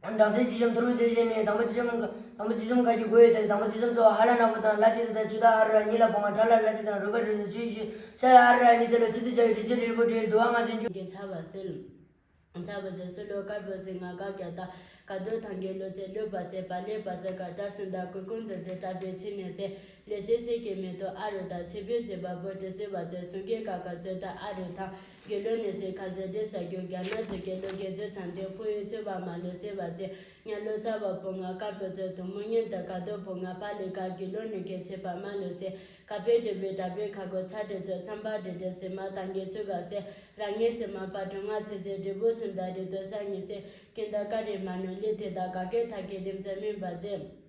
གྲང་སེལ་ཅི་འཇམ་ཐོར་བུ་སེལ་བྱས་ནས་དང་པོ་ཅི་འཇམ་དང་པོ་ཅི་འཇམ་ཁ་གྱི་སྒོ་ཡི་དེ་དང་པོ་ཅི་འཇམ་ཚོ་ཧ་ལ་ནག་པོ་དང་ལ་ཅི་རུ་དང་ཆུ་དང་ཨ་རུ་ར་གཉིས་ལ་བོང་བ་ཁྲ་ལ་ལ་ཅི་དང་རུས་པ་རུ་དང་ཆུ་ཡི་ཆུ་ས་ལ་ཨ་རུ་ར་གཉིས་སེལ་ལོ་ཚིག་ཏུ་བྱ་བའི་དྲི་ཚིག་རིལ་པོ་བྲིས་དུ་བ་ང་ཚོ་འཇུ། གི་ཚ་བ་སེལ། ཚ་བ་ཟེར་སུ་ལོ་དཀར་པོ་ཟེར་ང་དཀར་རྒྱ་དང་དཀར་རྡོ་ཐང་གི་ལོ་ཚེ་ལོ་པ་ཟེར་པ་ལེ་པ་ཟེར་ཀ་ད་སུན་ད་ཀུར་ཀུན་དུ་དེ་ལྟ་བའི་ཚེ་ནས་ཚེ་ལེ་སེ་སེ་གི་མེ་ཏོག་ཨ་རུ་དང་ཚེ་བོད་ཚེ་བ་བོ་དེ་སེ་བ་ཚེ་སུན་གི་ཀ་ཀ་ཚོད་ད་ཨ་རུ་ཐང་གི་ལོ་ནས་ཚེ་ཁ་ཚེ་དེ་ས་རྒྱུ་རྒྱ་ན་ཚེ་གི་ལོ་གི་ཚོད་ཚང་དེ་ཕོ་ཡི་ཚོད་བ་མ་ལོ་སེ་བ་ཚེ་ཉ་ལོ་ཚ་བ་བོ་ང་དཀར་པོ་ཚོད་དུ་མོ་ཉན་དུ་ཀ་དོ་བོ་ང་པ་ལེ་ཀ་གི་ལོ་ནས་གི་ཚེ་བ་མ་ལོ་སེ། ཀ་པེ་ཏི་པེ་ཏ་པེ་ཁ་གོ་ཚ་ཏེ་ཚོ་ཚམ་པ་ཏེ་ཏེ་སེ་མ་ཏང་གེ་ཚུ་ག་སེ་ར་ངེ་སེ་མ་པ་ཏོ་ང་ཚེ་ཚེ་ཏེ་བོ་སུན་ད་ཏེ་ཏོ་ས་ངེ་སེ་ཀེན་ད་ཀ་རེ་མ་ནོ་ལེ་ཏེ་ད་ག་གེ་ཐ་གེ་རེམ་ཚ་མིན་པ་ཚེ།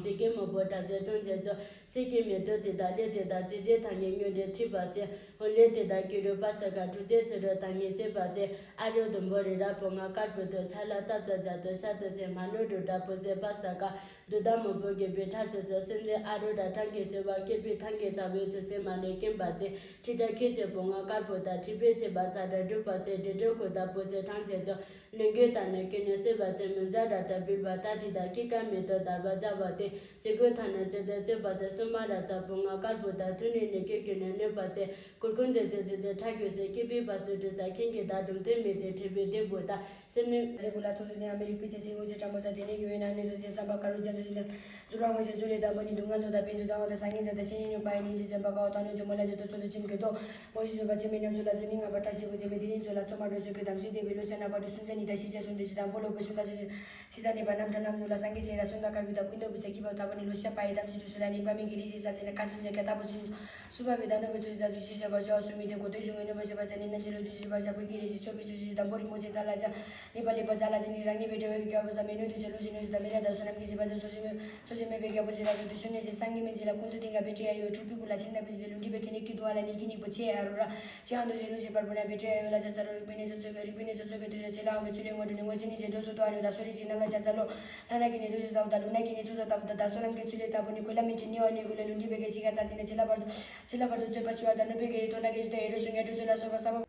པེ་ཀེ་མོ་པོ་ཏ་ཟེ་ཏོན་ཚེ་ཚོ་སེ་ཀེ་མེ་ཏོ་ཏེ་ད་ལེ་ཏེ་ད་ཚེ་ཚེ་ཐ་ངེ་ཉོ་ཏེ་ཐུ་པ་སེ་འོ་ལེ་ཏེ་ད་ཀེ་རོ་པ་ས་ག་ཐུ་ཚེ་ཚེ་རོ་ཐ་ངེ་ཚེ་པ་ཚེ་ཨ་རོ་དུམ་བོ་རེ་ར་པོ་ང་ཀར་པོ་ཏོ་ཚ་ལ་ཏབ་ཏ་ཛ་ཏོ་ཤ་ཏོ་ཚེ་མ་ནོ་རུ་ཏ་པོ་སེ་པ་ས་ག། དུ་ད་མོ་བོ་གེ་བེ་ཁྲ་ཚོ་ཚོ་སེམས་ལས་ཨ་རུ་ར་ཐང་གེ་ཚོ་བ་ཀེ་པི་ཐང་གེ་ཚ་བེ་ཚོ་སེ་མ་ལེ་ཀེམ་པ་ཚེ་ཁྲི་ཏ་ཁེ་ཚེ་བོ་ང་དཀར་པོ་ད་ཁྲི་པེ་ཚེ་བ་ཚ་ད་འབྲུ་པ་སེ་ཏེ་ཏོ་ཁོ་ད་པོ་སེ་ཐང་ཚེ་ཚོ་ལོན་གེ་ད་ནེ་ཀེ་ནེ་སེ་བ་ཚེ་མོན་ཛ་ར་ད་བིལ་བ་ད་ཏི་ད་ཀི་ཀ་མེ་ཏོ་ད་བ་ཛ་བ་ཏེ་ཚེ་གོ་ཐ་ནེ་ཚེ་ད་ཚེ་བ་ཚེ་སུ་མ་ར་ཚ་བོ་ང་དཀར་པོ་ད་ཐུ་ནེ་ནེ་ཀེ་ཀེ་ནེ་ནེ་པ་ཚེ་ཀུར་ཀུན་ཏེ་ཚེ་ཚེ་ཏེ་ཁྲ་གོ་སེ་ཀེ་པི་པ་སུ་ཏེ་ཚ་ཁེན་གེ་ད་དུམ་ཏེ་མེ་ཏེ་ཁྲི་པེ་ཏེ་བོ་ད། སེམས་ནི། རེ་གུ་ལ་ཐུག་ཏུ་ནི་ཨ་མི་རིག་པའི་ཆེ་སྲིད་དངོས་ཆེ་ཕྲ་མོ་ས་དེ་ནས་ཡོད་ན་ནི་བཟོ་ཆེ་བསམ་པ་དཀར་རོ་ཅན་བཟོ་ཆེ་དང་ཟུར་བ་དངོས་ཆེ་བཟོ་ལས་དང་པོ་ནི་སྡུག་བསྔལ་དོ་དང་ཕན་ཚུན་དང་བ་དང་སངས་རྒྱས་མཛད་དང་ཤེས་ཉིད་ནུས་པ་ཡི་ནི་ཆེ་ཅན་པ་ཀ་བ་དང་ནུས་ཆེ་མོ་ལ་ཆེ་དོ་ཚོ་དུ་ཁྱིམ་གི་དོ་དངོས་ཆེ་བཟོ་པ་ཆེ་མེ་ཉམས་བཟོ་ལ་བཟོ་ནི་ང་པ་བཀྲ་ཤིས་གོ་ཆེ་མེ་དེ་ཉིད་བཟོ་ལ་ཚོ་མ་འགྲོ་ཤོད་གི་དམ་ཤེས་དེ་བའི་ལོ་ཤ་ན་པ་དུ་སུན་ཚ་ནི་ད་ཤེས་བྱ་སུན་དེ་ཤི་དང་པོ་ལོ་པོ་སུན་ད་ཤེས་ཤི་ད་ནི་པ་རྣམ་ཐར་རྣམས་ལ་སངས་རྒྱས་ཤེས་ར་སུན་ད་ཀ་གི་ད་ཀུན་དོ་བུ་ཆེ་ཁྱི་པ་ད་པ་ནི་ལོ་ཤ་པ་ཡི་དམ་ཤེས་དུ་ཤི་ད་ནི་པ་མི་གི་རི་ཤི་ས་ཆེ་ན་ཀ་སུན་ཚ་ཀ་ད་པོ་སུན། སུ་བ་བི་ད་ནོ་བི་ཚོ་ཞི་ད་དུ་ཤི་ཤ་བར་ཆ་སུ་མི་དེ་གོ་དོ་ཞུ་ངེ་ནོ་བ་ཤ་བ་ཆ་ནི་ན་ཤི་ལོ་དུ་ཤི་བར་ཆ་བུ་ཁི་རེ་ཤི་ཚོ་བི་ཤི་ཤི་དམ་པོ་རི་མོ་ཆེ་ད་ལ་ཆ་ནི་པ་ལི་པ་ཆ་ལ་ཆི་ནི་རང་ནི་བེ་ཏྲེ་བེ་གི་རྒྱ་བོ་ས་མེ་ནོ་དུ་ཆ་ལུ་ཤི་ནོ་ཞི་ད་མེ་ད་ད་སོ་རམ་གི་ཤི་བ་ཆ་སོ་ཤི་མེ་སོ་ཤི་མེ་བེ་རྒྱ་བོ་ཤི་ད་སོ་དུ་ཤུ་ནེ་ཤི་སང་གི་མེ་ཆི་ལ་ཀུན་ཏུ་ཏིང་ག་བེ་ཏྲེ་ཡ་ཡོ་ཕྲུ་གུ་ཀུ་ལ་ཆིན་ད་བེ་ཤི་ལུ་འདི་བེ་ཁེ་ནི་ཀི་དུ་ཨ་ལ་ནི་ཀི་ནི་པོ་ཆེ་ཨ་རུ་ར་ཆི་ཨ་དོ་ཞི་ནོ་ཞི་པར་བུ་ན་བེ་ཏྲེ་ཡ་ཡོ་ལ་ཆ་ཚ་རོ་རིག་པེ་ནེ་སོ་ཚོ་གི་རིག་པེ་ནེ་སོ་ཚོ་གི་དུ་ཆ་ཆི་ལ་ཨ་བེ་ཆུ་ལེ་ངོ་དུ་ནི་ངོ་ཤི་ནི་ཆེ་དོ་སོ་དོ་ཨ་ནི་ད་སོ་རི་ཆི་ན་ལ་ཆ་ཚ་ལོ། ལ་ན་ཀི་ནི་དུ་ཞི་ད་བུ་ད་ལུ་ན་ཀི་ནི་ཚུ་ད་ད་བུ་ད་ད་སོ་རམ་གི་ཚུ་ལེ་ད་བུ་ནི་ཁོ་ལ་མི་ཏི་ནི་ཨོ་ནི་གུ་ལ་ལུ་འདི་བེ་གེ་ཤི་ག་ཚ་སི་ནི་ཆི་ལ་བར་དུ་ཆི་ལ་བར་དུ་ཚོད་པ་ཤི་བ་ད་ནུ་བེ་གེ་རི་ཏོ་ན་གེ་ཤི་ད་ཨེ་རུ་སུ་ཉ་ཏུ་ཚུ་ལ་སོ་པ་ས་བ།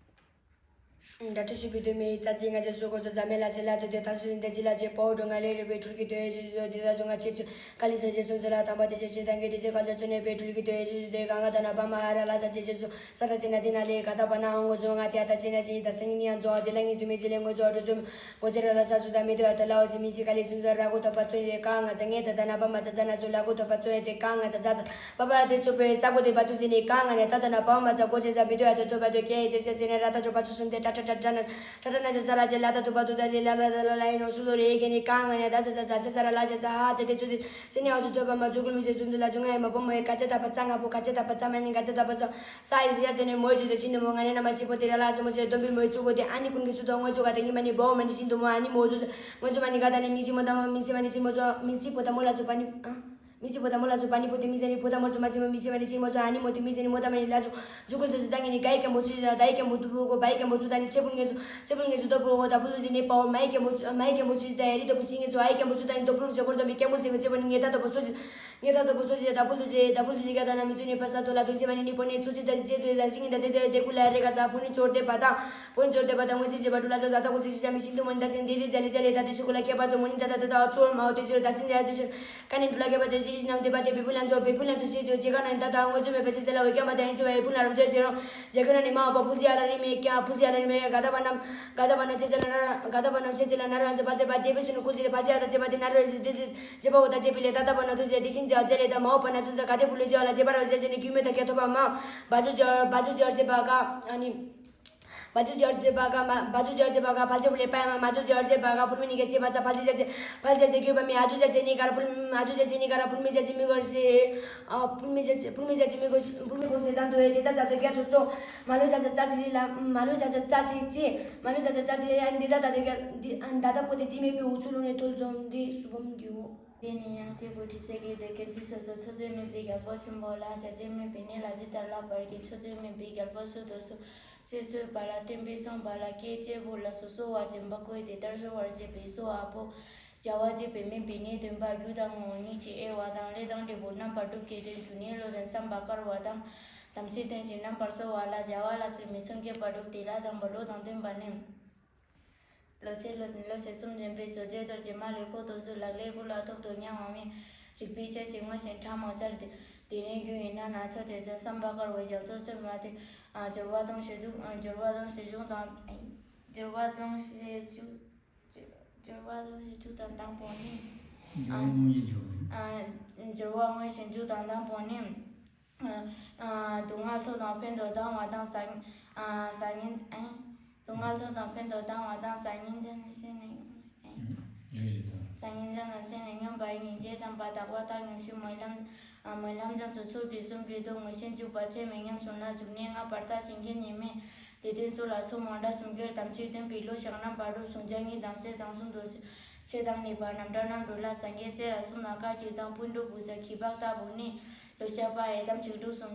ད་ཏུ་ཤི་བི་དུ་མི་ཚ་ཚི་ང་ཚེ་སོ་གོ་ཚོ་ཛ་མེ་ལ་ཆེ་ལ་དུ་དེ་ད་སི་ནི་དེ་ཅི་ལ་ཆེ་པོ་དུ་ང་ལེ་རི་བེ་ཁྲུལ་གི་དོ་ཨེ་ཤི་ཤི་དོ་དེ་ད་ཚོ་ང་ཆེ་ཚུ་ཀ་ལི་ས་ཆེ་སུམ་ཚེ་ལ་དམ་པ་དེ་ཆེ་ཆེ་དང་གེ་དེ་དེ་ག་ཚོ་ཚུ་ནེ་བེ་ཁྲུལ་གི་དོ་ཨེ་ཤི་ཤི་དོ་ག་ང་ད་ན་བ་མ་ཧ་ར་ལ་ས་ཆེ་ཆེ་ཚུ། ས་ད་ཅི་ན་དེ་ན་ལེ་ག་ད་པ་ན་ཧོང་གོ་ཚོ་ང་དེ་ཨ་ད་ཅི་ན་ཅི་ད་སེང་ནི་ཡང་ཚོ་དེ་ལ་ངི་སུ་མི་ཅི་ལེ་ངོ་ཚོ་ཨ་དོ་ཚོ་ངོ་ཚེ་ར་ལ་ས་སུ་ད་མི་དོ་ཨ་ད་ལ་འོ་ཅི་མི་ཤི་ཀ་ལེ་སུན་ཟ་ར་གོ་ད་པ་ཚོ་ཡེ་ཀ་ང་ཚ་ངེ་ད་ད་ན་པ་མ་ཚ་ཚ་ན་ཚོ་ལ་གོ་ད་པ་ཚོ་ཡེ་དེ་ཀ་ང་ཚ་ཚ་ད་པ་པ་ར་དེ་ཚོ་པེ་ས་གོ་དེ་པ་ཚོ་ཟི་ནི་ཀ་ང་ནེ་ད་ད་ན་པ་མ་ཚ་གོ་ཅེ་ད་མི་དོ་ཨ་ད་དོ་པ་དོ་ཀེ་ཡེ་ཅེ་ཅེ་ཟི་ནེ་ར་ད་དོ་པ་ཚོ་སུན་དེ་ཏྲ་ཏྲ་ཏྲ་ཏྲ་ན་ཏྲ་ཏྲ་ན་ཅ་ཚ་ར་ཅེ་ལ་ད་དོ་པ་དོ་ད་ལེ་ལ་ལ་ལ་ལ་ལ་ཡེ་ནོ་སུ་དོ་རེ་ཀེ་ནི་ཀ་ང་ནེ་ད་ཚ་ཚ་ཚ་ཚ་ཚ་ར་ལ་ཅེ་ཚ་ཧ་ཅེ་དེ་ཚོ་དེ། སེ་ནི་ཨོ་ཚུ་ཏོ་པ་མ་ཚུ་ཀུལ་མི་ཤེས་ཚུ་འདི་ལ་ཚུ་ང་ཡི་མ་པོ་མོ་ཡི་ཀ་ཅེ་ད་པ་ཚ་ང་པོ་ཀ་ཅེ་ད་པ་ཚ་མ་ནི་ཀ་ཅེ་ད་པ་ཚ་ས་ཡི་ཟི་ཡ་ཚེ་ནི་མོ་ཡི་ཚུ་དེ་ཤིན་དུ་མོ་ང་ནི་ན་མ་ཤི་པོ་དེ་ར་ལ་སོ་མོ་ཤེ་དོམ་པི་མོ་ཡི་ཚུ་གོ་དེ་ཨ་ནི་ཀུན་གི་སུ་དོ་ངོ་ཚུ་ག་དེ་ཉི་མ་ནི་བོ་མ་ནི་ཤིན་དུ་མོ་ཨ་ནི་མོ་ཚུ་ངོ་ཚུ་མ་ནི་ག་ད་ནི་མི་ཤི་མོ་ད་མ་མི་ཤི་མ་ནི་ཤི་མོ་ཚུ་མི་ཤི་པོ་ད་མོ་ལ་ཚུ་པ་ནི་ཨ། མི་ཤེས་པོ་དང་མོ་ལ་སོགས་པ་ནི་པོ་དེ་མི་ཤེས་ནི་པོ་དང་མོ་ལ་སོགས་མ་ཤེས་པ་མི་ཤེས་པ་ནི་ཤེས་མོ་ལ་སོགས་ཨ་ནི་མོ་དེ་མི་ཤེས་ནི་མོ་དང་མ་ནི་ལ་སོགས་འཇུག་ཀུན་ཚོ་ཟི་ད་ངེ་ནི་ག་ཡི་ཀྱང་པོ་ཚོ་ཟི་ད་ད་ཡི་ཀྱང་པོ་དུ་པོ་གོ་བ་ཡི་ཀྱང་པོ་ཚོ་ད་ནི་ཆེ་པོ་ངེ་ཚོ་ཆེ་པོ་ངེ་ཚོ་དོ་པོ་གོ་ད་པོ་ལུ་ཟི་ནི་པའོ་མ་ཡི་ཀྱང་པོ་ཚོ་མ་ཡི་ཀྱང་པོ་ཚོ་ཟི་ད་ཡ་རི་དོ་པོ་ཤི་ངེ་ཚོ་ཨ་ཡི་ཀྱང་པོ་ཚོ་ད་ནི་དོ་པོ་ལུ་ཇོ་གོར་དོ་མི་ཀྱང་པོ་ཚེ་གོ་ཆེ་པོ་ནི་ངེ་ད་དོ་པོ་ཚོ་ཟི་ངེ་ད་དོ་པོ་ཚོ་ཟི་ད་པོ་ལུ་ཟི་ད་པོ་ལུ་ཟི་ག་ད་ན་མི་ཚོ་ནི་པ་ས་དོ་ལ་དོ་ཆེ་པ་ནི་ནི་པོ་ནི་ཚོ་ཆེ་ད་ཟི་ཅེ་དོ་ད་ཟི་ངེ་ད་དེ་དེ་དེ་ཀུ་ལ་རེ་ག་ཚ་པོ་ནི་ཚོར་དེ་པ་ད། བོན་ཇོར་དེ་པ་དང་ངོས་ཤེས་བྱེད་པ་དྲུག་ལ་སོགས་ད་ལྟ་ཀུན་གཟིགས་ཤེས་བྱ་མི་ཤིན་ཏུ་མོ་ནི་ད་སེམས་འདི་དེ་མཇལ་ལེ་མཇལ་ལེ་ད་དུས་ཤོ་གུ་ལ་ཁྱད་པར་ཚོ་མོ་ནི་ད་ད་ད་ད་ཨོ་ཚོར་མའོ་དེ་ཤོ་ད་སེམས་མཇལ་དུས་ཤོ་ཀ་ནི་དྲུག་ལ་ཁྱད་པར་ཚོ་ཤེས་ཤིང་རྣམས་དེ་པ་དེ་བེ་ཕུ་ལན་ཚོ་བེ་ཕུ་ལན་ཚོ་ཤེས་ཚོ་ཇེ་ག་ན་ནི་ད་ད་ངོས་ཚོ་མེད་པ་ཤེས་ཚེ་ལ་འོས་ཀྱང་མ་ད་ཡིན་ཚོ་བེ་ཕུ་ལ་རུ་དེ་ཟེར་རོ་ཇེ་ག་ན་ནི་མ་འོ་པ་ཕུ་ལ་ཟེར་ཡ་ལ་རི་མེ་ཀྱང་ཕུ་ལ་ཟེར་ཡ་ལ་རི་མེ་ག་ད་པ་ནམ་ག་ད་པ་ན་ཤེས་ཚེ་ལ་ན་ར་ག་ད་པ་ནམ་ཤེས་ཚེ་ལ་ན་ར་ཚོ་པ་ཚེ་པ་ཇེ་བེ་སུ་ནི་ཀུ་ཚེ་དེ་པ་ཇེ་ཡ་ད་ཇེ་པ་དེ་ན་ར་ཇེ་དེ་ཇེ་པ་འོ་ད་ཇེ་པི་ལེ་ད་ད་པ་ན་དུ་ཇེ་དེ་ཤིན་ཇེ་ཇེ་ལེ་ད་མ་འོ་པ་ན་ཚོ་ད་ག་དེ་ཕུ་ལུ་ཇེ་ཡ་ལ་ཇེ་པ་ར་ཇེ་ཟེར་ནི་རྒྱུ་མེ་ད་ཁྱད་ཐོབ་པ་མ། བ་ཇུ་ཇར་བ་ཇུ་ཇར་ཅེས་པ་ག་ཨ་ནི། བ་ཇུ་ཇར་ཅེས་པ་ག་མ་བ་ཇུ་ཇར་ཅེས་པ་ག་ཕལ་ཆེར་བུ་ལེ་པ་ཡ་མ་མ་ཇུ་ཇར་ཅེས་པ་ག་ཕུལ་མི་ནི་གེ་ཅེས་པ་ཚ་ཕལ་ཆེར་ཇར་ཅེས་ཕལ་ཆེར་ཇེ་གྱུར་པ་མི་ཨ་ཇུ་ཇར་ཅེས་ནི་ག་ར་ཕུལ་ཨ་ཇུ་ཇར་ཅེས་ནི་ག་ར་ཕུལ་མི་ཇར་ཅེས་མི་གོ་ཤེས། ཨ་ཕུལ་མི་ཇར་ཅེས་ཕུལ་མི་ཇར་ཅེས་མི་གོ་ཕུལ་མི་གོ་ཤེས་དང་དུ་ཨེ་འདི་ལྟར་ད་དུ་རྒྱ་ཚོ་ཚོ་མ་ལུ་ཇར་ཅེས་ཙ་ཅི་ལ་མ་ལུ་ཇར་ཅེས་ཙ་ཅི་ཅི་མ་ལུ་ཇར་ཅེས་ཙ་ཅི་ཡ་འདི་ལྟར་ད་དུ་རྒྱ་འདི་ཨ་ད་ལྟ་པོ་དེ་ཅི་མེད་པའི་འུ་ཚུ་ལུ་ནི་ཐོལ་འཛོམས་འདི་སུ་བམ་གྱིའོ། དེ་ནས་ཡང་སྐྱེས་བུ་ཁྲི་སེ་གེ་དེ་ཀན་ཅི་སོ་སོ་ཆོས་མཛད་མེད་པའི་རྒྱལ་པོ་ཆེན་པོ་ལ་བྱ་བྱེད་མེད་པའི་གནས་ལ་ཇི་ལྟར་ལབ་པར་གྱི་ཆོས་མཛད་མེད་པའི་རྒྱལ་པོ་སུ་དང་སུ་ཅེས་གསོལ་པ་ལ་བསྟན་པས་གསུངས་པ་ལ་ཀྱེ་སྐྱེས་བུ་ལ་སོ་སོ་བ་སྦྱིན་པ་བསྐུལ་ཏེ་དར་སོ་བར་བྱེད་པའི་སོ་ཨ་པོ། བྱ་བ་བྱེད་པའི་མེད་པའི་གནས་སྟོན་པ་རྒྱུ་དང་ངོ་བོ་ཉིད་ཀྱི་དབྱེ་བ་དང་ལས་དང་འབྲས་བུ་རྣམ་པ་དྲུག་གི་དོན་རྒྱུ་ནི་བློ་དང་བསམ་པ་དཀར་བ་དང་དམ་ཚིག་ལྡན་ཞིང་རྣམ་པར་གསལ་བ་ལ་བྱ་བ་ལ་ཚུལ་མིན་གསུམ་གྱི་བར་དྲུག་དེ་ལ་དང་པོ་བློ་དང་ལྡན་པ་ནི། བློ་ཚད་བློ་ནི་བློ་ཚད་གསུམ་འདྲེན་པའི་བཟོ་བཅོས་ལྟར་གྱི་མ་ལུས་ཁོག་ཏུ་བཟུང་ལག་ལེན་ཀུན་ལ་ཐོབ་ཏུ་མྱང་བ་མིན། རིག་པའི་ཆ་ཞིག་ངོ་ཞིང་ཕྲ་མོ་སྦྱར་ཏེ། དེ་ནས་རྒྱུ་ཡིན་ན་ན་ཚོད་ཅན་ཚོད་བསམ་པ་དཀར་བའི་ཞག་ཚོད་སེམས་མ་དེ། སྦྱོར་བ་དང་ཞེ་དྲུག་སྦྱོར་བ་དང་ཞེ་དྲུག་དང་། སྦྱོར་བ་དང་ཞེ་དྲུག་སྦྱོར་བ་དང་ཞེ་དྲུག་དང་དང་པོ་ནི། སྦྱོར་བ་དང་ཞེ་དྲུག་སྦྱོར་བ་དང་ཞེ་དྲུག་དང་དང་པོ་ནི། སྡུག་བསྔལ་མཐོ་དང་ཕན་དུ་ལྡང་བ་དང་ཟག་ཟག་ཉེན། སྡུག་བསྔལ་མཐོ་དང་ཕན་དུ་ལྡང་བ་དང་ཟག་ཉེན་ཅན་ནི་སེམས་ནི། ཟག་ཉེན་ཅན་ནི་སེམས་ནི་སྙོམས་པ་ཡིན། ཞེས་དང་པ་དག་པ་དང་ཉམས་ཞིབ་སྨོན་ལམ། སྨོན་ལམ་སྦྱང་ཚུལ་ཚོགས་ཀྱི་གསུང་གི་དོན་ངོས་ཤེས་འཇུག་པ་ཆེ་མི་ཉམས་སོང་ན་འཇུག་གནས་ལྔ་བར་དག་བྱེད་མཁན་ཉིད་མེད། དེ་དོན་ཚོགས་ལ་ཚོགས་མང་དྲགས་སུམ་བརྒྱར་དམ་ཚིག་སྟོན་པའི་བློ་ཞག་རྣམ་པ་དྲུག་ཟུང་བཅའ་གཉིས་དང་ཞེས་དང་གསུམ་དུ་ཆེ་དང་ནུས་པ་རྣམ་གྲངས་རྣམ་དྲུག་ལ་སངས་རྒྱས་སྲས་ལ་གསུམ་དང་བཀའ་བརྒྱུད་དང་སྤུན་གྲོགས་བུ་ཚ་ཁྱི་ཕག་ལྟ་བུ་ནི་ལོ་ཞག་པ་ཡི་དམ་ཚིག་དྲུག་གསུམ།